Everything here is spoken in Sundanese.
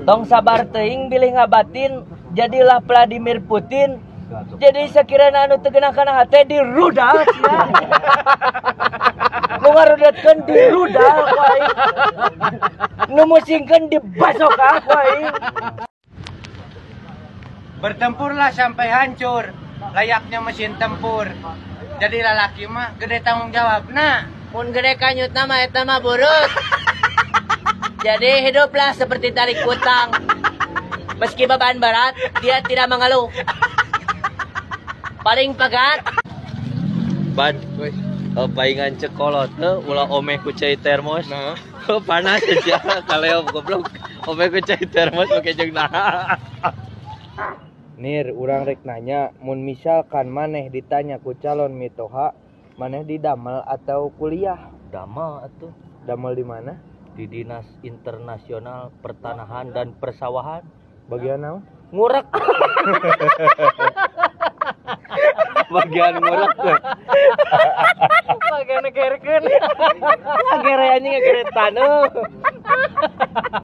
Tong sabar teuing bilih ngabatin, jadilah Vladimir Putin. Jadi sakirana anu teu geunah kana hate dirudal sia. Nu ngarudatkeun dirudal ku aing. Nu musingkeun dibasokah ku aing. Bertempurlah sampai hancur, layaknya mesin tempur. Jadi lalaki mah gede tanggung jawab. Nah, mun gede kanyutna mah eta mah burut. Jadi hiduplah seperti tali kutang. Meski beban berat, dia tidak mengeluh. Paling pegat. Ban, paingan cekolot teu ulah omeh ku cai termos. Nah. Panas aja kaleo goblok. Omeh ku cai termos make jeung nah. Nir, urang rek nanya, mun misalkan maneh ditanya ku calon mitoha, maneh didamel atau kuliah? Damel atuh. Damel di mana? Di Dinas Internasional Pertanahan dan Persawahan. Bagian naon? Ngurek. Bagian ngurek tuh. Bagian ngegerkeun. Ngagere anjing ngagere taneuh.